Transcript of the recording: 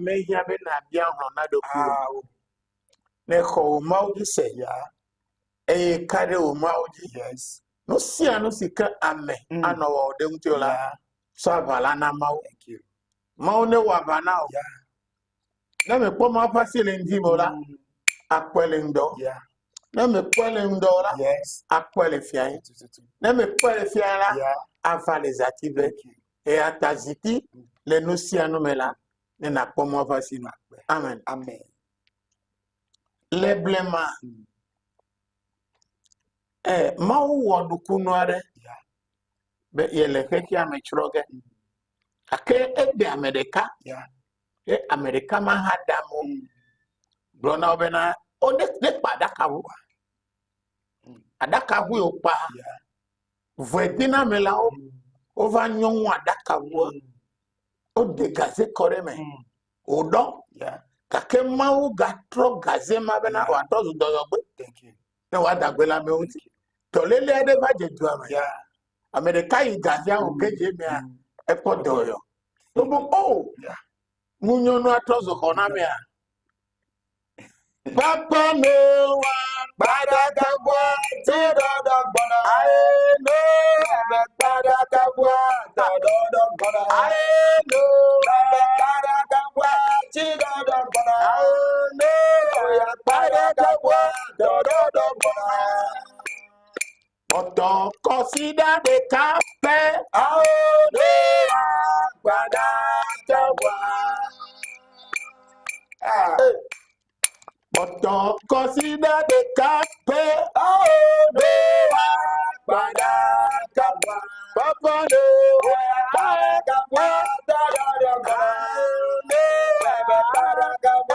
Mehiã be nàbia hlɔ̃ na ɖokuiwò. Ah, o. Ne xɔ wò Mawu dzi se Yeah. eye ka ɖe wò Mawu dzi. Yes. Nu sia nu si ke ame Mm. anɔ wɔwɔ ɖe ŋutiwò la, Yeah. tsɔ aʋa la na Mawu. Thank you. Mawu ne wɔ aʋa na wò. Yeah. Ne mekpɔ Mawu ƒe asi le ŋdi me o la, Mm. akpɔe le ŋdɔ. Yeah. Ne mekpɔe le ŋdɔ o la, Yes. akpɔe le fiae. Tu, tu, tu. Ne mekpɔe le fiae la, Yeah. ava le zati be. Thank you. Eya ta zikpui le nu sia nu me la, ne nàkpɔ Mawu ƒe asi nu. Amen. Amen. Le blema, Mm. eh, Mawu wɔ nukunu aɖe Yeah. be yele xexea me tsrɔ̃ ge. Mm. Gake eɖe ame ɖeka Yeah. ye ame ɖeka ma hã ɖe amewo. Mm. Gblɔ na wo bena wo ne ne kpa aɖakaʋu. Mm. Aɖakaʋu yi wokpa, Yeah. vɔedinamelawo Mm. wova nyɔ ŋu aɖakaʋua. Mm. Wode gaze kɔ ɖe eme. Mm. Wòɖɔ. Yeah. Gake Mawu gatrɔ gaze ma bena Yeah. wòatrɔ zu dɔyɔgbe Thank you. ne wòada gbe le amewo ŋuti. Dɔléle aɖe va dze dua me. Yeah. Ame ɖeka yi gazea wòge dze emea, Mm. ekpɔ dɔyɔ. Wobu o Yeah. ŋunyɔnua trɔ zu xɔnamea. Papa Noa Kpadakabua tsidɔdɔ gbɔna. ae Noa Bɛ kpadakabua tɔdɔdɔ gbɔna. ae Noa Bɛ kpadakabua tsidɔdɔ gbɔna. ae Noa Oya kpadakabua tɔdɔdɔ gbɔna. Kpɔtɔ kɔsiɖa ɖeka pɛ. Awo Noa kpadakabua. Ah. Kpɔtɔ kɔsiɖa ɖeka pɛ. Awo Noa kpadakabua. Papa Noa Oya kpadakabua